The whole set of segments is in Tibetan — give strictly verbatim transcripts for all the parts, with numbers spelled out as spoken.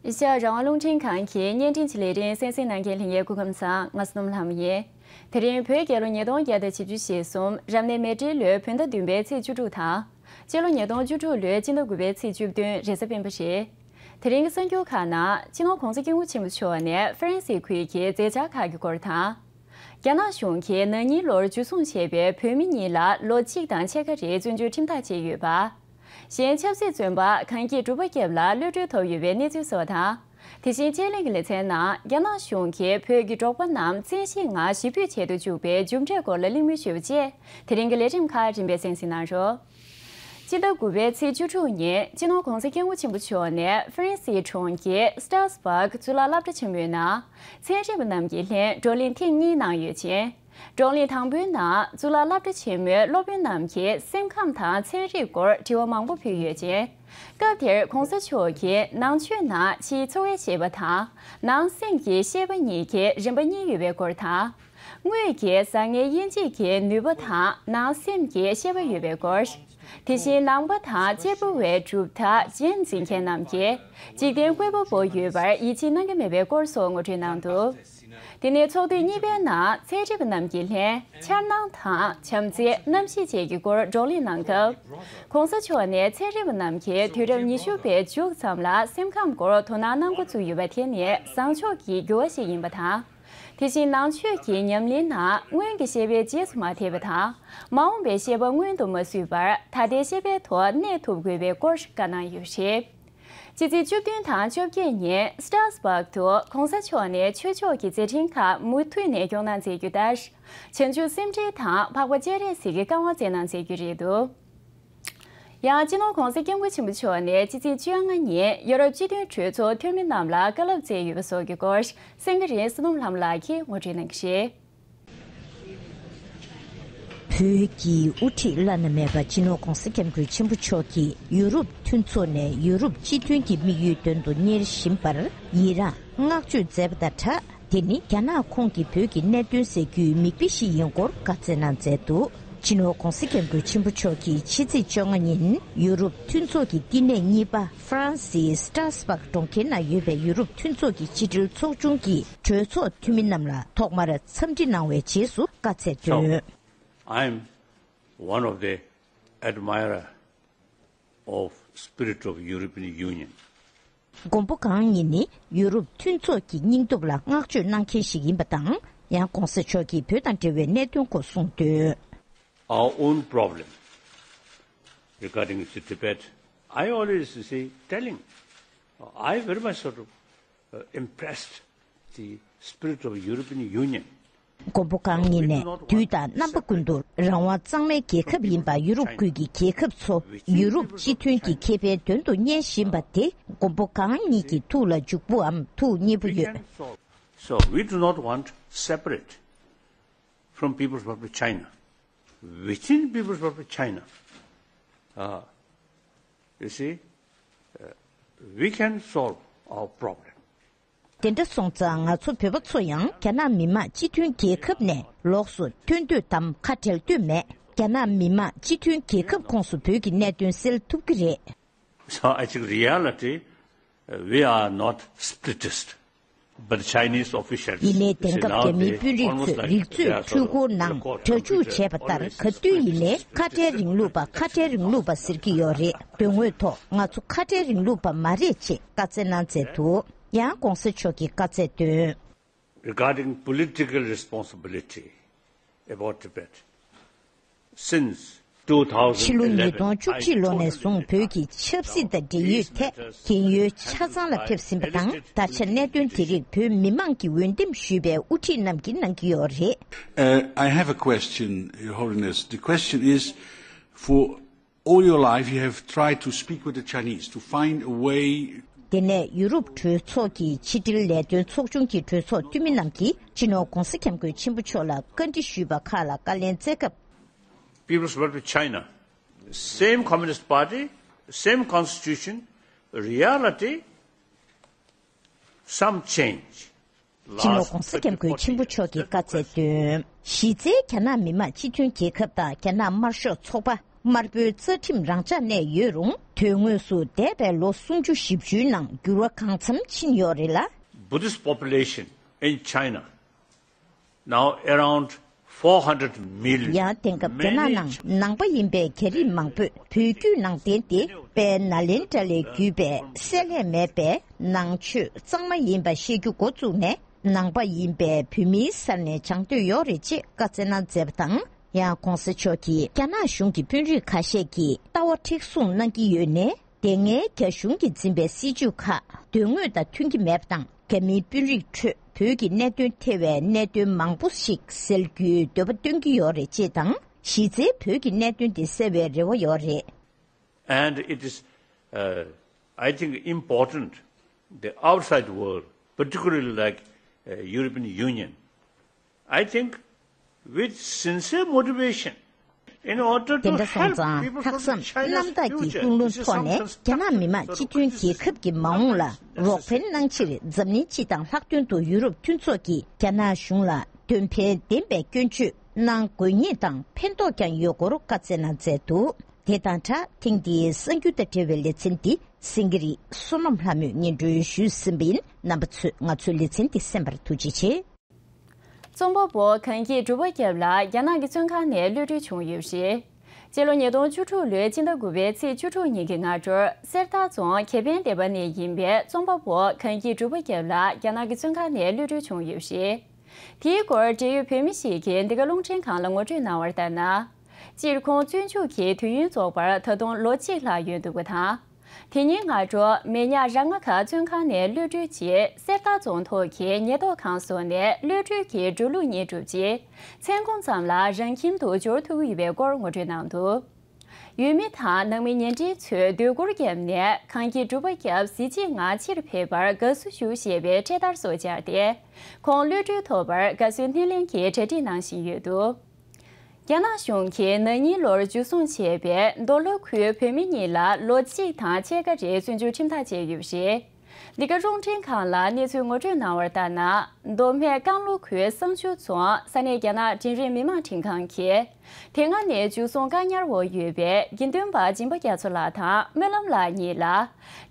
ཨེ་ཤ་ཡ་རང་དབང་རླུང་འཕྲིན་ཁང་གི་བརྙན་འཕྲིན་གྱི་ལས་རིམ་གསན་གཟིགས་གནང་མཁན་ལྷན་རྒྱས་སྐུ་ཁམས་བཟང་། ང་སྣུམ་ལྷ་མོ་ཡིན། དེ་རིང་བོད་རྒྱལ་ལོ་ཉིས་སྟོང་བརྒྱ་དང་བཞི་བཅུ་ཞེ་གསུམ། རབ་གནས་མེ་སྤྲེལ་ལོའི་བོད་ཟླ་བདུན་པའི་ཚེས་བཅུ་དྲུག་དང་། སྤྱི་ལོ་ཉིས་སྟོང་བཅུ་དྲུག་ལོའི་སྤྱི་ཟླ་དགུ་པའི་ཚེས་བཅུ་བདུན། རེས་གཟའ་སྤེན་པ་རེད། དེ་རིང་གི་གསར་འགྱུར་ཁག་ནང་། སྤྱི་ནོར་༧གོང་ས་༧སྐྱབས་མགོན་ཆེན་པོ་མཆོག་ནས་ཧྥ་རན་སིའི་ཁུལ་གྱི་མཛད་འཆར་ཁག་གི་སྐོར་དང་། རྒྱ་ནག་གཞུང་གིས་ན་ནིང་ལོར་འཇུ་བཟུང་བྱས་པའི་བོད་མི་གཉིས་ལ་ལོ་གཅིག་དང་ཕྱེད་ཀ་རེའི་བཙོན་འཇུག་ཁྲིམས་ཐག་བཅད་ཡོད་པ། གཞན་ཆབ་སྲིད་བཙོན་པ་གངས་སྐྱིད་གྲུབ་པ་སྐྱབས་ལ་གློད་གྲོལ་ཐོབ་ཡོད་པའི་གནས་ཚུལ་སོགས་དང་། དེ་བཞིན་དཔྱད་གླེང་གི་ལེ་ཚན་ནང་རྒྱ་ནག་གཞུང་གིས་བོད་ཀྱི་འབྲོག་པ་རྣམས་བཙན་ཤེད་ངང་གཞིས་སྤོས་བྱེད་དུ་བཅུག་པའི་མཇུག་འབྲས་སྐོར་ལ་གླེང་མོལ་ཞུས་པ་བཅས། དེ་རིང་གི་ལས་རིམ་ཁག་རིམ་པས་གསན་གཟིགས་གནང་རོགས། སྤྱི་ཟླ་དགུ་པའི་ཚེས་བཅུ་དྲུག་ཉིན་སྤྱི་ནོར་༧གོང་ས་༧སྐྱབས་མགོན་ཆེན་པོ་མཆོག་ནས་ཧྥ་རན་སིའི་གྲོང་ཁྱེར་སི་ཏྲ་སི་བྷག་གཙུག་ལག་སློབ་གྲྭ་ཆེན་མོའི་ནང་ཚན་རིག་པ་རྣམས་ཀྱི་ལྷན་བགྲོ་གླེང་ཐེངས་གཉིས་གནང་ཡོད་ཅིང་། བགྲོ་གླེང་དང་པོའི་ནང་གཙུག་ལག་སློབ་གྲྭ་ཆེན་མོའི་སློབ་དཔོན་རྣམས་ཀྱིས་སེམས་ཁམས་དང་ཚན་རིག་སྐོར་དྲི་བ་མང་པོ་ཕུལ་ཡོད་ཅིང་། སྐབས་དེར་༧གོང་ས་མཆོག་གིས་ནང་ཆོས་ནང་ཕྱིའི་འཚོ་བའི་ཤེས་པ་དང་ནང་སེམས་ཀྱི་ཤེས་པ་གཉིས་ཀྱི་རིམ་པ་གཉིས་ཡོད་པའི་སྐོར་དང་། དངུལ་གྱི་བཟང་ངན་དབྱེ་འབྱེད་ཀྱི་ནུས་པ་དང་ནང་སེམས་ཀྱི་ཤེས་པ་ཡོད་པའི་སྐོར། དེ་བཞིན་ནང་པ་དང་གཅེར་བུ་བའི་གྲུབ་མཐའ་རྗེས་འཛིན་མཁན་རྣམས་ཀྱིས་འཇིག་རྟེན་བཀོད་པ་པོ་ཡོད་པར་ཡིད་ཆེས་གནང་གི་མེད་པའི་སྐོར་སོགས་ངོ་སྤྲོད་གནང་འདུག་དེ་ནས་ཚོགས་དུས་གཉིས་པའི་ནང་ཚན་རིག་པ་རྣམས་ཀྱི་ལྷན་འཆར་སྣང་དང་བྱམས་བརྩེ་རྣམ་བཤད་བཅས་ཀྱི་སྐོར་བགྲོ་གླེང་གནང་སྐབས། ༸གོང་ས་མཆོག་ནས་ཚན་རིག་པ་རྣམས་ཀྱིས་དུས་རབས་ཉི་ཤུ་པའི་མཇུག་ཙམ་ལ་སེམས་ཁམས་སྐོར་དོ་སྣང་གནང་འགོ་བཙུགས་ཡོད་པ་དེ་ནི་བཟང་ཕྱོགས་ཀྱི་འགྱུར་བ་ཞིག་ཡིན་པ་དང་། དེ་བཞིན་ནང་ཆོས་ཀྱི་ཉམས་ལེན་ནང་སྔོན་གྱི་བཤད་པའི་རྗེས་སུ་མ་ཐེབས་པ་དང་། མ་འོངས་པའི་བཤད་པ་སྔོན་དུ་མ་བསུས་པར་ད་ལྟའི་བཤད་པའི་ཐོག་གནས་ཐུབ་དགོས་པའི་སྐོར་བཀའ་གནང་ཡོད་པ་རེད། ཕྱི་ཚེས་བཅུ་བདུན་དང་བཅོ་བརྒྱད་ཉིན་སི་ཏྲ་སི་བྷག་ཏུ་༸གོང་ས་མཆོག་ནས་ཆོས་ཕྱོགས་ཀྱི་མཛད་འཕྲིན་ཁག་མུ་མཐུད་ནས་སྐྱོང་གནང་མཛད་རྒྱུ་ལྟར། བྱང་ཆུབ་སེམས་འགྲེལ་དང་འཕགས་པ་སྤྱན་རས་གཟིགས་ཀྱི་བཀའ་དབང་སྩལ་གནང་མཛད་རྒྱུ་རེད་འདུག་ཡང་སྤྱི་ནོར་༸གོང་ས་༸སྐྱབས་མགོན་ཆེན་པོ་མཆོག་ནས་ཕྱི་ཚེས་བཅོ་ལྔ་ཉིན་ཡོ་རོབ་སྤྱི་མཐུན་གྲོས་ཚོགས་འཐུས་མི་རྣམས་ལ་བཀའ་སློབ་སྩལ་ཡོད་པ་སོགས་ཀྱི་སྐོར་གསན་གྱི་རེད། བསོད་ནམས་ལྷ་མོ་ལགས་ཀྱིས་ངོ་སྤྲོད་གནང་གི་རེད། བོད་ཀྱི་དབུ་ཁྲིད་བླ་ན་མེད་པ་སྤྱི་ནོར་༸གོང་ས་༸སྐྱབས་མགོན་ཆེན་པོ་མཆོག་གིས་ཡུ་རོབ་མཐུན་ཚོགས་ནས་ཡུ་རོབ་སྤྱི་མཐུན་གྱི་དམིགས་ཡུལ་དོན་དུ་གཉེར་བཞིན་པར་ཡི་རངས་བསྔགས་བརྗོད་མཛད་པ་དང་སྦྲགས། དེ་ནི་རྒྱ་ནག་ཁོངས་ཀྱི་བོད་ཀྱི་གནད་དོན་སེལ་རྒྱུའི་མིག་དཔེ་ཞིག་ཡིན་སྐོར་བཀའ་སྩལ་གནང་མཛད་འདུག་སྤྱི་ནོར་༸གོང་ས་༸སྐྱབས་མགོན་ཆེན་པོ་མཆོག་གིས་ཕྱི་ཚེས་བཅོ་ལྔ་ཉིན་ཡུ་རོབ་མཐུན་ཚོགས་ཀྱི་བསྟི་གནས་གཉིས་པ་ཧྥ་རན་སིའི་སི་ཏྲ་སི་བྷག་གྲོང་ཁྱེར་ན་ཡོད་པའི་ཡུ་རོབ་མཐུན་ཚོགས་ཀྱི་སྤྱི་འཐུས་ཚོགས་ཆུང་གི་གྲོས་ཚོགས་འཐུས་མི་རྣམས་ལ་ཐོག་མར་འཚམས་འདྲི་གནང་བའི་རྗེས་སུ་བཀའ་སྩལ་དོན། So, I am one of the admirer of spirit of European Union. མགོན་པོ་གང་ཉིད་ནི་ཡུ་རོབ་མཐུན་ཚོགས་ཀྱི་སྙིང་སྟོབས་ལ་བསྔགས་བརྗོད་གནང་མཁན་ཞིག་ཡིན་པ་དང་། ཡང་༸གོང་ས་མཆོག་གིས་བོད་དང་འབྲེལ་བའི་གནད་དོན་སྐོར་གསུངས་དོན། Our own problem regarding the Tibet, I always say, telling, I very much sort of uh, impressed the spirit of European Union. མགོན་པོ་གང་ཉིད་ནས་དུས་དང་རྣམ་པ་ཀུན་ཏུ་རང་དབང་གཙང་མའི་རྒྱལ་ཁབ་ཡིན་པ་ཡུ་རོབ་ཁུལ་གྱི་རྒྱལ་ཁབ་ཚོ་ཡུ་རོབ་སྤྱི་མཐུན་གྱི་ཁེ་ཕན་དོན་དུ་གཉེར་བཞིན་པ་དེ་མགོན་པོ་གང་ཉིད་ཀྱི་ཐུགས་ལ་འཇུག་པོའམ་ཐུགས་མཉེས་པོ་ཡོད། So we do not want separate from People's Republic of China. Within People's Republic of China, uh, you see, uh, we can solve our problem. དེ་འདྲ་སོང་ཙང་ང་ཚོ་བོད་པ་ཚོ་ཡང་རྒྱ་ནག་མི་དམངས་སྤྱི་མཐུན་རྒྱལ་ཁབ་ནས་ལོགས་སུ་ཐོན་འདོད་དམ་ཁ་བྲལ་འདོད་མེད། རྒྱ་ནག་མི་དམངས་སྤྱི་མཐུན་རྒྱལ་ཁབ་ཁོངས་སུ་བོད་ཀྱི་གནད་དོན་སེལ་ཐུབ་ཀྱི་རེད། So I think reality, uh, we are not splitist, but Chinese officials, ཡིན་ནའི་དེང་སྐབས་རྒྱ་མིའི་དཔོན་རིགས་ཚོས་རིག་མཛོད་འཕྲུལ་འཁོར་ནང་སྒྲ་འཇུག་བྱས་པ་ལྟར་ག་དུས་ཡིན་ནའི་ཁ་བྲལ་རིང་ལུགས་པ་ཁ་བྲལ་རིང་ལུགས་པ་ཟེར་གྱི་ཡོད་རེད། དོན་དངོས་ཐོག་ང་ཚོ་ཁ་བྲལ་རིང་ལུགས་པ་མ་རེད་ཅེས་བཀའ་སྩལ་གནང་མཛད་འདུག་ཡང་༸གོང་ས་མཆོག་གིས་བཀའ་སྩལ་དོན། Regarding political responsibility about Tibet, since ཕྱི་ལོ་ཉིས་སྟོང་བཅུ་གཅིག་ལོ་ནས་བཟུང་བོད་ཀྱི་ཆབ་སྲིད་དང་འབྲེལ་ཡོད་ཐད་རྒན་ཡོལ་ཆ་ཚང་ལ་ཕེབས་ཟིན་པ་དང་། ད་ཆ་གནད་དོན་དེ་རིགས་བོད་མི་མང་གིས་འོས་འདེམས་ཞུས་པའི་དབུ་ཁྲིད་རྣམས་ཀྱིས་གནང་གི་ཡོད་རེད། Uh, I have a question, Your Holiness. The question is, for all your life you have tried to speak with the Chinese to find a way དེ་ནས་ཡུ་རོབ་གྲོས་ཚོགས་ཀྱི་ཕྱི་དྲིལ་ལས་དོན་ཚོགས་ཆུང་གི་གྲོས་ཚོགས་འཐུས་མི་རྣམས་ཀྱིས་སྤྱི་ནོར་༸གོང་ས་༸སྐྱབས་མགོན་ཆེན་པོ་མཆོག་ལ་བཀའ་འདྲི་ཞུས་པ་ཁག་ལ་བཀའ་ལན་སྩལ་སྐབས། People's Republic of China, same Communist Party, same constitution, reality, some change. སྤྱི་ནོར་༸གོང་ས་༸སྐྱབས་མགོན་ཆེན་པོ་མཆོག་གིས་བཀའ་སྩལ་དོན། གཞི་རྩའི་རྒྱ་ནག་མི་དམངས་སྤྱི་མཐུན་རྒྱལ་ཁབ་དང་རྒྱ་ནག་དམར་ཤོག་ཚོགས་པ། དམར་པོའི་རྩ་ཁྲིམས་རང་འཇགས་གནས་ཡོད་རུང་། དོན་དངོས་སུ་འདས་པའི་ལོ་སུམ་ཅུ་བཞི་བཅུའི་ནང་འགྱུར་བ་གང་འཚམ་ཕྱིན་ཡོད་རེད་ལ། Buddhist population in China now around four hundred million. ཡང་དེང་སྐབས་རྒྱ་ནག་ནང་ནང་པ་ཡིན་པའི་རྒྱ་རིགས་མང་པོས་བོད་བརྒྱུད་ནང་བསྟན་ཏེ། དཔལ་ནཱ་ལེནྡྲ་ལས་བརྒྱུད་པའི་བསྲེ་ལྷད་མེད་པའི་ནང་ཆོས་གཙང་མ་ཡིན་པ་ཤེས་རྒྱུ་འགོ་བཙུགས་ནས། ནང་པ་ཡིན་པའི་བོད་མིའི་སར་ནས་སྦྱང་འདོད་ཡོད་རེད་ཅེས་བཀའ་སྩལ་གནང་མཛད་པ་དང་། ཡང་གོང་ས་མཆོག་གིས་རྒྱ་ནག་གཞུང་གི་དཔོན་རིགས་ཁ་ཤས་ཀྱིས་ལྟ་བ་མཁྲེགས་བཟུང་གནང་གི་ཡོད་ནའི། དེ་སྔའི་རྒྱ་གཞུང་གིས་འཛིན་པའི་སྲིད་བྱུས་ཁག་དོན་དངོས་དང་མཐུན་གྱི་མེད་པ་དང་། རྒྱ་མིའི་དཔོན་རིགས་ཁྲོད་བོད་ཀྱི་གནད་དོན་ཐེ་བའི་གནད་དོན་མང་པོ་ཞིག་སེལ་རྒྱུའི་འདོད་པ་བཏོན་གྱི་ཡོད་རེད་ཅེས་དང་། གཞི་རྩའི་བོད་ཀྱི་གནད་དོན་དེ་སེལ་བའི་རེ་བ་ཡོད་རེད། And it is, uh, I think, important the outside world, particularly like, uh, European Union, I think, with sincere motivation, in order དེ་to འདྲ་སོང་help ཙང་། people ལྷག་from བསམ་China's རྣམ་དག་གི་future. ཀུན་སློང་This is ཐོག་ནས། something རྒྱ་ནག་མི་དམངས་སྤྱི་མཐུན་རྒྱལ་ཁབ་ཀྱི་མ་འོངས་ལ་རོགས་ཕན་གནང་ཕྱིར། འཛམ་གླིང་སྤྱི་དང་ལྷག་དོན་དུ་ཡུ་རོབ་མཐུན་ཚོགས་ཀྱིས་རྒྱ་ནག་གཞུང་ལ་དོན་ཕན་ལྡན་པའི་སྐྱོན་བརྗོད་གནང་དགོས་ངེས་དང་ཕན་ཐོགས་ཀྱང་ཡོད་སྐོར་བཀའ་སྩལ་གནང་མཛད་འདུག་དེ་དང་སྦྲགས། ཐེངས་འདིའི་གསར་འགྱུར་དང་འབྲེལ་བའི་ལེ་ཚན་འདི་སེང་གེ་རི་བསོད་ནམས་ལྷ་མོས་སྙན་སྒྲོན་ཞུས་ཟིན་པ་ཡིན། རྣམ་པ་ཚོས་ང་ཚོའི་ལེ་ཚན་འདི་གསན་པར་ཐུགས་རྗེ་ཆེ། རྩོམ་པ་པོ་གངས་སྐྱིད་གྲུབ་པ་སྐྱབས་ལགས་རྒྱ་ནག་གི་བཙོན་ཁང་ནས་གློད་གྲོལ་བྱུང་ཡོད་པ་རེད། སྤྱི་ལོ་ཉིས་སྟོང་བཅུ་དྲུག་ལོའི་སྤྱི་ཟླ་དགུ་པའི་ཚེས་བཅུ་དྲུག་ཉིན་གྱི་སྔ་དྲོར། གསེར་རྟ་རྫོང་གྱེ་འཕེན་སྡེ་པ་ནས་ཡིན་པའི་རྩོམ་པ་པོ་གངས་སྐྱིད་གྲུབ་པ་སྐྱབས་ལགས་རྒྱ་ནག་གི་བཙོན་ཁང་ནས་གློད་གྲོལ་བྱུང་ཡོད་པ་རེད། དེའི་སྐོར་འབྲེལ་ཡོད་བོད་མི་ཞིག་གིས་འདི་ག་རླུང་འཕྲིན་ཁང་ལ་ངོ་སྤྲོད་གནང་བར་ལྟར་ན། སྤྱིར་ཁོང་བཙོན་འཇུག་གི་དུས་ཡུན་རྫོགས་པར་ད་དུང་ལོ་གཅིག་ལྷག་ཡོད་འདུག་པ་དང་། དེ་ཉིན་སྔ་དྲོ་མེ་ཉག་ར་ང་ག་བཙོན་ཁང་ནས་གློད་གྲོལ་རྗེས། གསེར་རྟ་རྫོང་ཐོག་གི་ཉེན་རྟོག་ཁང་སོགས་ནས་གློད་གྲོལ་གྱི་འགྲོ་ལུགས་རྙེད་གྲུབ་རྗེས། མཚན་གུང་ཙམ་ལ་རང་ཁྱིམ་དུ་འབྱོར་ཐུབ་ཀྱི་ཡོད་པའི་སྐོར་ངོ་སྤྲོད་གནང་འདུག་ཡུལ་མི་དང་ནང་མི་ཉེ་འབྲེལ་ཚོས་འདོད་སྐུལ་བརྒྱབ་ནས། གངས་སྐྱིད་གྲུབ་པ་སྐྱབས་གཟི་བརྗིད་ངང་ཕྱིར་ཕེབས་པར་དགའ་བསུ་ཞུ་ཞེས་པའི་འཕྲེད་དར་སོགས་སྦྱར་ཏེ། ཁོང་གློད་གྲོལ་ཐོབ་པར་དགའ་བསུའི་སྣེ་ལེན་གྱི་གྲ་སྒྲིག་གནང་བཞིན་ཡོད་འདུག་རྒྱ་ནག་གཞུང་གིས་ན་ནིང་ལོར་འཇུ་བཟུང་བྱས་པའི་མདོ་ལྷོ་ཁུལ་བོད་མི་གཉིས་ལ་ལོ་གཅིག་དང་ཕྱེད་ཀ་རེའི་བཙོན་འཇུག་ཁྲིམས་ཐག་བཅད་ཡོད་པ་རེད། འདི་ག་རླུང་འཕྲིན་ཁང་ལ་གནས་ཚུལ་ངོ་སྤྲོད་གནང་བར་ལྟར་ན། མདོ་སྨད་རྐང་ལོ་ཁུལ་བསང་ཆུ་རྫོང་ས་གནས་རྒྱ་ནག་འབྲིང་རིམ་མི་དམངས་ཁྲིམས་ཁང་གིས། དེ་སྔ་ནས་འཇུ་བཟུང་བཀག་ཉར་འོག་ཡོད་པའི་དགེ་འདུན་པ་སྦྱིན་པ་རྒྱ་མཚོ་ལགས་དང་སྨོན་ལམ་ལགས་གཉིས་ལ།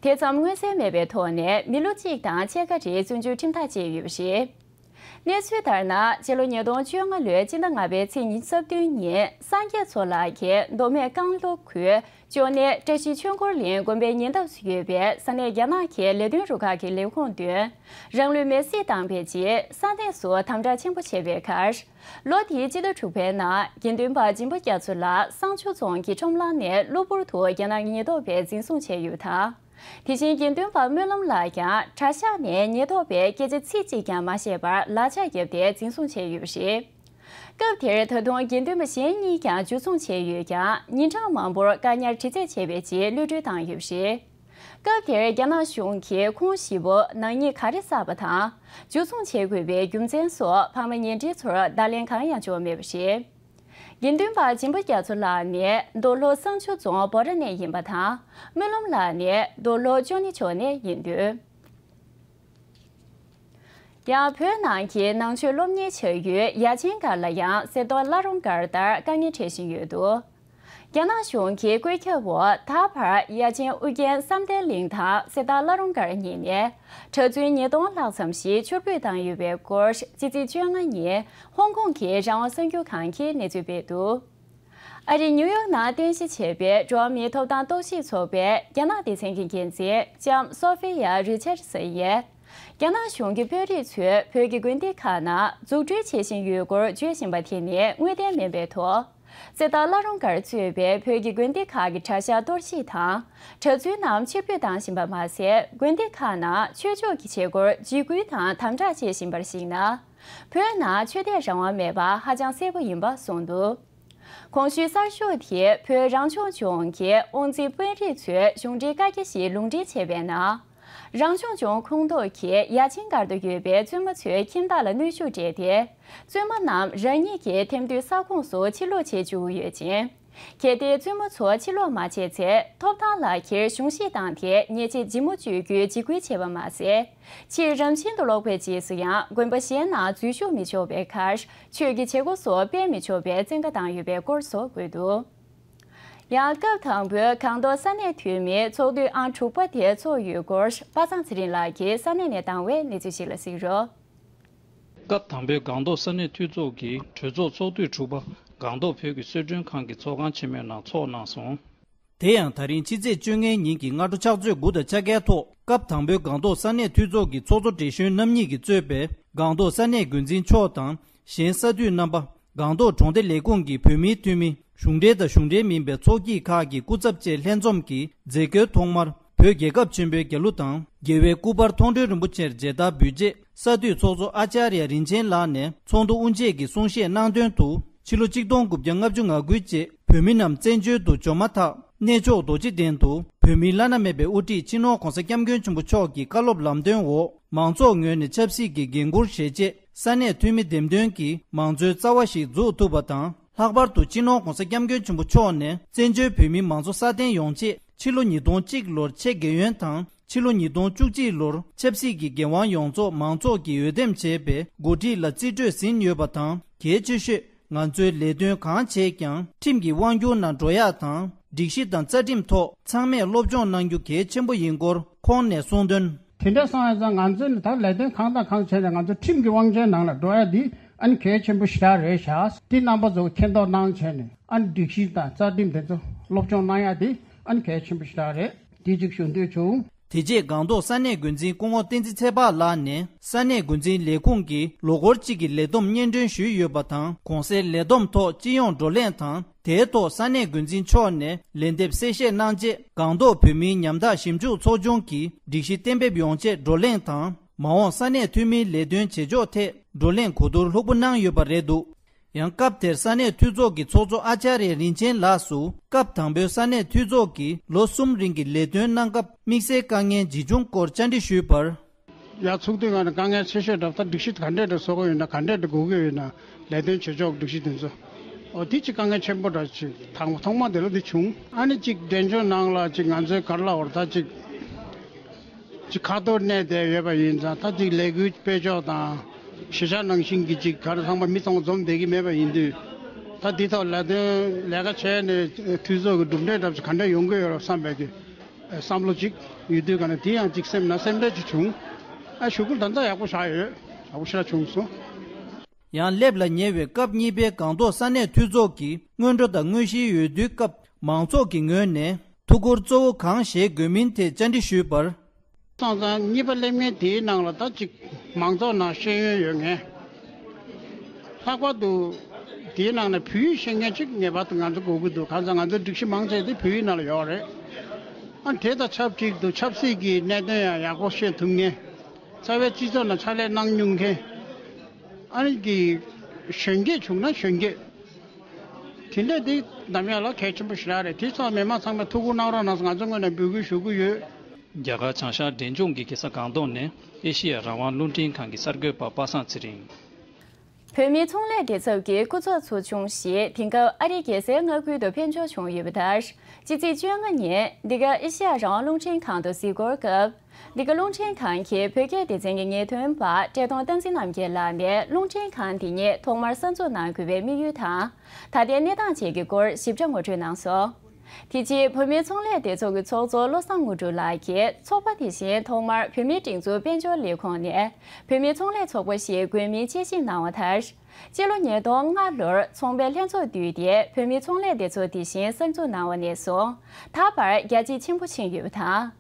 དེ་ཙམ་མངོན་གསལ་མེད་པའི་ཐོག་ནས་མི་ལོ་གཅིག་དང་ཕྱེད་ཀ་རེའི་བཙོན་འཇུག་ཁྲིམས་ཐག་བཅད་ཡོད་པ་རེད། གནས་ཚུལ་ལྟར་ན། སྤྱི་ལོ་ཉིས་སྟོང་བཅོ་ལྔ་ལོའི་སྤྱི་ཟླ་ལྔ་པའི་ཚེས་ཉི་ཤུ་རྩ་བདུན་ཉིན། སངས་རྒྱས་མཚོ་ལགས་ཀྱིས་མདོ་སྨད་རྐང་ལོ་ཁུལ་ཅོ་ནེ་བཀྲ་ཤིས་ཆོས་འཁོར་གླིང་དགོན་པའི་ཉེ་འདབས་སུ་ཡོད་པའི་ས་གནས་རྒྱ་ནག་གི་ལས་དོན་རུ་ཁག་གི་ལས་ཁུངས་མདུན། རང་ལུས་མེར་སྲེག་བཏང་བའི་རྗེས། ས་གནས་སུ་དམ་དྲག་ཆེན་པོ་བྱས་པའི་ཁར། ལོ་དེའི་སྤྱི་ཟླ་དྲུག་པའི་ནང་། དགེ་འདུན་པ་སྦྱིན་པ་རྒྱ་མཚོ་ལགས་བསང་ཆུ་རྫོང་གི་ཁྲོམ་ལམ་ནས་གློ་བུར་དུ་རྒྱ་ནག་གི་ཉེན་རྟོག་པས་འཛིན་བཟུང་བྱས་ཡོད་དང་། དེ་བཞིན་དགེ་འདུན་པ་སྨོན་ལམ་ལགས་ཀྱང་གྲྭ་ཤག་ནས་ཉེན་རྟོག་པས་སྐད་ཆ་ཚིག་གཅིག་ཀྱང་མ་བཤད་པར་ལག་ཆ་བརྒྱབ་སྟེ་འཛིན་བཟུང་བྱས་ཡོད་པ་རེད། སྐབས་དེར་ད་དུང་དགེ་འདུན་པ་གཞན་གཉིས་ཀྱང་འཇུ་བཟུང་བྱས་ཡོད་ཀྱང་། ཉིན་གྲངས་མང་པོར་བཀག་ཉར་དྲི་རྩད་བྱས་པའི་རྗེས་གློད་གྲོལ་བཏང་ཡོད་པ་རེད། སྐབས་དེར་རྒྱ་ནག་གཞུང་གིས་ཁོང་བཞི་པོ་ནག་ཉེས་ག་རེ་བསགས་པ་དང་། འཇུ་བཟུང་བྱེད་དགོས་པའི་རྒྱུ་མཚན་སོགས་ཕ་མ་ཉེ་འབྲེལ་ཚོར་བརྡ་ལན་གང་ཡང་འབྱོར་མེད་པ་རེད། དགེ་འདུན་པ་སྦྱིན་པ་རྒྱ་མཚོ་ལགས་ནི་མདོ་ལྷོ་བསང་ཆུ་རྫོང་བོ་ར་ནས་ཡིན་པ་དང་། སྨོན་ལམ་ལགས་ནི་མདོ་ལྷོ་ཅོ་ནེ་ཕྱོགས་ནས་ཡིན་འདུག་ཡང་བོད་ནང་གི་ནང་ཆོས་སློབ་གཉེར་བྱ་ཡུལ་ཡ་ཆེན་སྒར་ལ་ཡང་གསེར་རྟ་བླ་རུང་སྒར་ལྟར་དཀའ་ངལ་འཕྲད་བཞིན་ཡོད་འདུག་རྒྱ་ནག་གཞུང་གི་བཀོད་ཁྱབ་འོག་ད་བར་ཡ་ཆེན་ཨུ་རྒྱན་བསམ་གཏན་གླིང་དང་གསེར་རྟ་བླ་རུང་སྒར་གཉིས་ནས་གྲྭ་བཙུན་ཉིས་སྟོང་ལྷག་ཙམ་ཞིག་ཕྱིར་འབུད་བཏང་ཡོད་པའི་སྐོར་ཕྱི་ཚེས་བཅོ་ལྔ་ཉིན་ཧོང་ཀོང་གི་རང་དབང་གསར་འགྱུར་ཁང་གིས་གནས་ཚུལ་སྤེལ་འདུག་ཨ་རི་ཉིའུ་ཡོག་ནང་རྟེན་གཞི་བྱས་པའི་འགྲོ་བ་མིའི་ཐོབ་ཐང་རྟོག་ཞིབ་ཚོགས་པའི་རྒྱ་ནག་སྡེ་ཚན་གྱི་འགན་འཛིན་ལྕམ་སོ་ཧྥི་ཡ་རི་ཆར་སན་ཡིས། རྒྱ་ནག་གཞུང་གི་དཔོན་རིགས་ཚོས་བོད་ཀྱི་དགོན་སྡེ་ཁག་ནང་འཛུགས་སྐྲུན་བྱེད་བཞིན་ཡོད་སྐོར་བརྗོད་བཞིན་པ་དེ་ནི་དངོས་བདེན་མིན་པའི་ཐོག་གསེར་རྟ་བླ་རུང་སྒར་གཙོས་པའི་བོད་ཀྱི་དགོན་སྡེ་ཁག་གི་གྲྭ་ཤག་གཏོར་བཤིག་དང་། གྲྭ་བཙུན་རྣམས་ཕྱིར་འབུད་བཏང་བཞིན་པ་མ་ཟད། དགོན་སྡེ་ཁག་ནང་ཆོས་ཕྱོགས་ཀྱི་བྱེད་སྒོར་འཇིགས་སྐུལ་དང་དམ་དྲག་བྱེད་བཞིན་པར་གཞིགས་ན། བོད་ནང་ཆོས་དད་རང་དབང་མེད་པ་ཧ་ཅང་གསལ་པོ་ཡིན་པ་གསུངས་འདུག་གོང་ཞུས་གསར་ཤོག་དེས་བོད་རང་སྐྱོང་ལྗོངས་ཀྱི་དབང་འཛིན་དཔོན་རིགས་ཚོས་གཞུང་འབྲེལ་བཀའ་རྒྱ་ཞིག་ལུང་འདྲེན་བྱས་པའི་ནང་། རང་སྐྱོང་ལྗོངས་ཁོངས་གཏོགས་ཀྱི་ཡ་ཆེན་སྒར་དུ་ཡོད་པའི་བཙུན་མ་ཚོའི་ཁྱིམ་བདག་ལ་གནོན་ཤུགས་སྤྲད་དེ། བཙུན་མ་རྣམས་རང་ཉིད་ཀྱི་ཐེམ་དུད་ས་ཁོངས་སུ་ཕྱིར་ལོག་བྱེད་བཅུག་ཡོད་ཅིང་། གལ་ཏེ་བཙུན་མ་ཚོ་ཕྱིར་ལོག་མ་བྱས་ཚེ། ཐོབ་ཐང་ལག་ཁྱེར་གཞུང་བཞེས་བཏང་སྟེ་ཉེས་ཆད་ལྗིད་མོ་གཅོད་རྒྱུའི་འཇིགས་སྐུལ་བྱས་པ་མ་ཟད། ཕྱིར་རང་བཞིན་དུ་ལོག་པའི་རྗེས་སུ་ཡང་དགོན་པ་གཞན་ནང་འཛུལ་ཞུགས་མི་ཆོག་པའི་ཁར། ཆོས་ཀྱི་བྱེད་སྒོ་སོགས་སྤེལ་མི་ཆོག་པའི་བཙན་བཀའ་བཏང་ཡོད་པའི་སྐོར་སོགས་འཁོད་འདུག་ཡང་སྐབས་དང་པོའི་སྒང་ཏོག་ས་གནས་འཐུས་མིའི་ཚོགས་འདུ་ཨང་དྲུག་པ་དེ་ཚོགས་ཡོད་སྐོར་པ་སངས་ཚེ་རིང་ལགས་ཀྱིས་ས་གནས་ནས་བཏང་བའི་གནས་ཚུལ་ཞིག་ལ་གཟིགས་རོགས། སྐབས་དང་པོའི་སྒང་ཏོག་ས་གནས་འཐུས་ཚོགས་ཀྱི་གྲོས་ཚོགས་ཚོགས་དུས་དྲུག་པ་སྒང་ཏོག་བོད་ཀྱི་གསོལ་མགྲོན་ཁང་གི་ཚོགས་ཁང་ཆེན་མོའི་ནང་ཚོགས་གནང་སོང་། དེ་ཡང་ད་རིང་ཕྱི་ཚེས་བཅོ་ལྔའི་ཉིན་གྱི་སྔ་དྲོ་ཕྱག་ཚོད་དགུ་དང་ཕྱེད་ཀའི་ཐོག་སྐབས་དང་པོའི་སྒང་ཏོག་ས་གནས་འཐུས་ཚོགས་ཀྱི་ཚོགས་གཙོ་བགྲེས་གཞོན་རྣམ་གཉིས་ཀྱིས་གཙོས་པའི་སྒང་ཏོག་ས་གནས་འགོ་འཛིན་མཆོག་དང་གཞན་ས་འཐུས་རྣམ་པ། སྒང་ཏོག་གྲོང་སྡེ་ལས་ཁུངས་ཀྱི་བོད་མིའི་འཐུས་མི། གཞུང་འབྲེལ་དང་གཞུང་འབྲེལ་མིན་པའི་ཚོགས་སྐྱིད་ཁག་གི་སྐུ་ཚབ་བཅས་ལྷན་འཛོམས་ཀྱིས་མཛད་སྒོའི་ཐོག་མར་བོད་རྒྱལ་ཁབ་ཆེན་པོའི་རྒྱལ་གླུ་དང་རྒྱལ་བའི་སྐུ་པར་མཐོང་གྲོལ་རིན་པོ་ཆེར་མཇལ་དར་འབུལ་རྗེས། ས་འཐུས་ཚོགས་གཙོ་ཨ་ཅཱརྱ་རིན་ཆེན་ལགས་ནས་ཚོགས་འདུ་དབུ་འབྱེད་ཀྱི་གསུང་བཤད་གནང་དོན་དུ། ཕྱི་ལོ་ཆིག་སྟོང་དགུ་བརྒྱ་ལྔ་བཅུ་ང་དགུའི་རྗེས་བོད་མི་རྣམས་བཙན་བྱོལ་དུ་འབྱོར་མ་ཐག་གནས་མཆོག་རྡོ་རྗེ་གདན་དུ་བོད་མིའི་བླ་ན་མེད་པའི་དབུ་ཁྲིད་སྤྱི་ནོར་༸གོང་ས་༸སྐྱབས་མགོན་ཆེན་པོ་མཆོག་གི་བཀའ་སློབ་ལམ་སྟོན་འོག་མང་ཚོགས་ངོས་ནས་ཆབ་སྲིད་ཀྱི་འགན་འཁུར་བཞེས་རྗེས། ས་གནས་འཐུས་མི་འདེམས་ཐོན་གྱིས་མང་གཙོའི་རྩ་བ་ཞིག་འཛུགས་ཐུབ་པ་དང་། ལྷག་པར་དུ་སྤྱི་ནོར་༸གོང་ས་༸སྐྱབས་མགོན་ཆེན་པོ་མཆོག་ནས་བཙན་བྱོལ་བོད་མིའི་མང་གཙོ་སྲ་བརྟན་ཡོང་ཆེད། ཕྱི་ལོ་ཉིས་སྟོང་གཅིག་ལོར་ཆེད་རྒྱལ་ཡོན་དང་། ཕྱི་ལོ་ཉིས་སྟོང་བཅུ་གཅིག་ལོར་ཆབ་སྲིད་ཀྱི་འགན་དབང་ཡོངས་རྫོགས་མང་ཚོགས་ཀྱིས་འོས་འདེམས་བྱས་པའི་འགོ་ཁྲིད་ལ་རྩིས་སྤྲོད་ཟིན་ཡོད་པ་དང་། གལ་ཆེ་ཤོས་ང་ཚོའི་ལས་དོན་གང་བྱས་ཀྱང་ཁྲིམས་ཀྱི་དབང་སྒྱུར་ནང་འགྲོ་ཡག་དང་། སྒྲིག་གཞི་དང་རྩ་ཁྲིམས་ཐོག་ཚང་མས་སློབ་སྦྱོང་གནང་རྒྱུ་གལ་ཆེན་པོ་ཡིན་སྐོར་ཁོང་ནས་གསུངས་དོན། དེ་འདྲ་སོང་ཡ་ཙང་ང་ཚོས་ནི་ད་ལས་དོན་གང་དང་གང་བྱས་ནས་ང་ཚོ་ཁྲིམས་ཀྱི་དབང་ཆའི་ནང་ལ་འགྲོ་ཡ་འདི་ཨ་ནི་གལ་ཆེན་པོ་ཞེ་དྲག་རེད་ཤག་འདི་རྣམ་པ་ཚོ་མཁྱེན་རྟོགས་གནང་བྱས་ནས་ཨ་ནི་སྒྲིག་གཞི་དང་རྩ་ཁྲིམས་དེ་ཚོ་སློབ་སྦྱོང་གནང་ཡ་འདི་ཨ་ནི་གལ་ཆེན་པོ་ཞེ་དྲག་རེད། འདི་གཅིག་ཞུ་འདོད་བྱུང་། དེ་རྗེས་སྒང་ཏོག་ས་གནས་འགོ་འཛིན་སྐུ་ངོ་བསྟན་འཛིན་ཚེ་དཔག་ལགས་ནས་ས་གནས་འགོ་འཛིན་ལས་ཁུངས་ཀྱི་ལོ་འཁོར་གཅིག་གི་ལས་བསྡོམས་སྙན་སྒྲོན་ཞུས་ཡོད་པ་དང་། གོང་གསལ་ལས་བསྡོམས་ཐོག་སྤྱི་ཡོངས་བགྲོ་གླེང་དང་། དེའི་ཐོག་ས་གནས་འགོ་འཛིན་མཆོག་ནས་ལན་འདེབས་གསལ་བཤད་གནང་རྗེས། སྒང་ཏོག་བོད་མིའི་ཉམ་ཐག་ཞིབ་འཇུག་ཚོགས་ཆུང་གིས་སྒྲིག་གཞི་གཏན་འབེབས་ཡོང་ཆེད་བགྲོ་གླེང་དང་། མ་འོངས་ས་གནས་འཐུས་མིའི་ལས་དོན་བྱེད་ཕྱོགས་ཐད་བགྲོ་གླེང་གོ་བསྡུར་ལྷུག་པོ་གནང་ཡོད་པ་རེད་འདུག་ཡང་སྐབས་དེར་ས་གནས་འཐུས་ཚོགས་ཀྱི་ཚོགས་གཙོ་ཨ་ཅཱརྱ་རིན་ཆེན་ལགས་སུ་སྐབས་དང་པོའི་ས་གནས་འཐུས་ཚོགས་ཀྱི་ལོ་གསུམ་རིང་གི་ལས་དོན་གནང་སྐབས་དམིགས་བསལ་དཀའ་ངལ་ཇི་བྱུང་སྐོར་བཅར་འདྲི་ཞུས་པར། ཡ་ཚུགས་དུས་ང་ནི་དཀའ་ངལ་ཆེ་ཤོས་འདྲ་ད་སྒྲིག་གཞི་ག་འདྲས་འདྲ་བཟོ་དགོས་ཡོད་ན་ག་འདྲས་འདྲ་དགོས་ཀྱི་ཡོད་ན་ལས་དོན་བྱེད་ཕྱོགས་སྒྲིག་གཞི་དེ་ཚོ། ཨོ་དེ་ཅིག་དཀའ་ངལ་ཆེན་པོ་འདྲ་ཅིག་དང་ཐོག་མ་དེ་ལ་དེ་བྱུང་། ཨ་ནི་ཅིག་འབྲེལ་ཕྱོགས་ནང་ལ་ཅིག་ང་ཚོའི་ག་རེ་ལབ་དགོས་རེད་ད་ཅིག་ཅིག་ཁ་ཐོར་གནས་བསྡད་ཡོད་པ་ཡིན་ཙང་ད་ཅིག་ལས་འགུལ་སྤེལ་ཕྱོགས་དང་གཞིས་ཆགས་ནང་བཞིན་གྱི་ཅིག་ག་རེ་ཚང་མ་མི་ཚང་མ་འཛོམས་བསྡད་ཀྱི་མེད་པ་ཡིན་དུས། ད་འདི་ཐོག་ལས་དོན་ལས་ཀ་བྱས་ནས་འཐུས་ཚོགས་ཀྱི་གྲུབ་འབྲས་འདྲ་པོ་ཅིག་ག་འདྲ་ཡོང་གི་ཡོད་རེད་བསམ་པའི་གི་བསམ་བློ་ཅིག་ཡོད་དུས་ག་ནས་དེ་ཡང་ཅིག་སེམས་ན་སེམས་ཁྲལ་ཅིག་བྱུང་། ཨ་ཞུ་སྐུལ་ད་ལྟ་ཡག་པོ་བཞག་ཡོད། ཡག་པོ་ཞེ་དྲག་བྱུང་སོང་། ཡང་སླེབས་ལ་ཉེ་བའི་སྐབས་གཉིས་པའི་སྒང་ཏོག་ས་གནས་འཐུས་ཚོགས་ཀྱི་སྔོན་འགྲོ་དང་དངོས་གཞིའི་འོས་བསྡུའི་སྐབས་མང་ཚོགས་ཀྱི་ངོས་ནས་ཐུགས་ཁུར་གཙོ་བོ་གང་བཞེས་དགོས་མིན་ཐད་བཅར་འདྲི་ཞུས་པར། སོང་ཙང་གཉིས་པ་སླེབས་མཁན་དེའི་ནང་ལ་ད་ཅིག་མང་ཚོགས་ནང་ཤེས་ཡོན་ཡོད་མཁན། ལྷག་པར་དུ་དེའི་ནང་ནས་བོད་ཡིག་ཤེས་མཁན་ཅིག་ངེས་པར་དུ་ང་ཚོ་དགོས་ཀྱི་འདུག་གང་ཟེར་ང་ཚོའི་སྒྲིག་གཞི་མང་ཆེ་དེ་བོད་ཡིག་ནང་ལ་ཡོད་རེད། ཨ་དེ་དང་ཆབས་ཅིག་ཏུ་ཆབ་སྲིད་ཀྱི་གནད་དོན་ཡང་ཡག་པོ་ཤེས་ཐུབ་མཁན། རྩ་བའི་སྤྱི་ཚོགས་ནང་ཕྱག་ལས་གནང་མྱོང་མཁན། ཨ་ནི་གི་གཞོན་སྐྱེས་བྱུང་ན་གཞོན་སྐྱེས། དེ་འདྲ་འདི་འདམ་ཡག་ལ་གལ་ཆེན་པོ་ཞེ་དྲག་རེད། དེ་ཚོ་མི་མང་ཚང་མས་ཐུགས་ཁུར་གནང་རོགས་གནང་ང་ཚོ་ངོས་ནས་འབོད་སྐུལ་ཞུ་གི་ཡོད། རྒྱ་གར་བྱང་ཤར་འབྲས་ལྗོངས་ཀྱི་རྒྱལ་ས་སྒང་ཏོག་ནས་ཨེ་ཤེ་ཡ་རང་དབང་རླུང་འཕྲིན་ཁང་གི་གསར་འགོད་པ་པ་སངས་ཚེ་རིང་། བོད་མིའི་ཚོང་ལས་སྡེ་ཚོགས་ཀྱི་སྐུ་ཚབ་ཚོགས་ཆུང་ཞིག་དེང་སྐབས་ཨ་རིའི་རྒྱལ་སའི་མངའ་ཁུལ་དུ་ཕེབས་འབྱོར་བྱུང་ཡོད་པ་ལྟར། ཕྱི་ཚེས་བཅོ་ལྔ་ཉིན་འདི་ག་ཨེ་ཤེ་ཡ་རང་དབང་རླུང་འཕྲིན་ཁང་དུ་གཟིགས་སྐོར་སྐབས། འདི་ག་རླུང་འཕྲིན་ཁང་གི་བོད་སྐད་སྡེ་ཚན་གྱི་ངེས་སྟོན་པ་བཀྲས་མཐོང་བསྟན་འཛིན་རྣམ་རྒྱལ་ལགས་ནས་རླུང་འཕྲིན་ཁང་འདི་ཉིད་ཐོག་མར་གསར་འཛུགས་གནང་དགོས་པའི་དམིགས་ཡུལ་དང་། ད་ལྟའི་གནས་སྟངས་བཅས་ཀྱི་སྐོར་ཞིབ་ཕྲ་ངོ་སྤྲོད་གནང་སོང་། དེ་རྗེས་བོད་མིའི་ཚོང་ལས་སྡེ་ཚོགས་ཀྱི་ཚོགས་གཙོ་བློ་བཟང་དངོས་གྲུབ་ལགས་ཀྱིས་ཚོགས་པ་དེ་བཞིན་ཐོག་མར་བོད་མིའི་སྒྲིག་འཛུགས་དཔལ་འབྱོར་ལས་ཁུངས་ནས་བོད་མིའི་ཚོང་ལས་ཚོགས་པ་ཞིག་དགོས་མིན་དཔྱད་ཞིབ་གནང་བ་ལྟར། སྤྱི་ལོ་ཉིས་སྟོང་ལྔ་ལོར་ཚོང་པའི་ལྷན་ཚོགས་བསྡུས་ཏེ་བོད་མིའི་ཚོང་ལས་སྡེ་ཚོགས་དེ་བཞིན་གསར་འཛུགས་གནང་བ་ནས་བཟུང་ད་བར་རྒྱ་ཆེ་ཆེན་པོ་ཕྱིན་ཡོད་པ་དང་།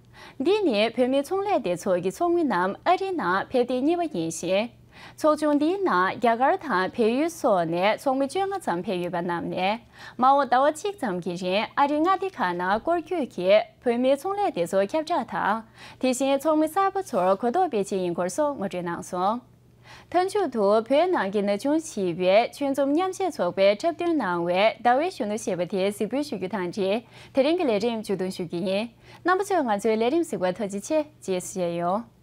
འདི་ནི་བོད་མིའི་ཚོང་ལས་སྡེ་ཚོགས་ཀྱི་ཚོགས་མི་རྣམས་ཨ་རིའི་ནང་ཕེབས་ཐེངས་གཉིས་པ་ཡིན་ཞིང་། ཚོགས་ཆུང་འདིའི་ནང་རྒྱ་གར་དང་བལ་ཡུལ་སོགས་ནས་ཚོགས་མི་བཅོ་ལྔ་ཙམ་ཕེབས་ཡོད་པ་རྣམས་ནས་མ་འོངས་ཟླ་བ་གཅིག་ཙམ་གྱི་རིང་ཨ་རིའི་མངའ་སྡེ་ཁག་ནང་སྐོར་སྐྱོད་ཀྱིས་བོད་མིའི་ཚོང་ལས་སྡེ་ཚོགས་ཁྱབ་བསྒྲགས་དང་། དེ་བཞིན་ཚོགས་མི་གསར་པ་ཚོར་གོ་རྟོགས་སྤེལ་ཆེད་ཡིན་སྐོར་སོགས་ངོ་སྤྲོད་གནང་སོང་། མཐའ་མཇུག་ཏུ་བོད་ནང་གི་ན་ཆུང་ཆེ་བའི་ཆོས་འཛོམས་མཉམ་གཞས་ཚོགས་པའི་འཁྲབ་སྟོན་གནང་བའི་ཟླ་བའི་གཞོན་ནུ་ཞེས་པ་དེ་གཟིགས་འབུལ་ཞུ་རྒྱུ་དང་འབྲེལ་དེ་རིང་གི་ལས་རིམ་མཇུག་བསྡོམས་ཞུ་རྒྱུ་ཡིན། རྣམ་པ་ཚོས་ང་ཚོའི་ལས་རིམ་གཟིགས་པར་ཐུགས་རྗེ་ཆེ། རྗེས་སུ་མཇལ་ཡོང་།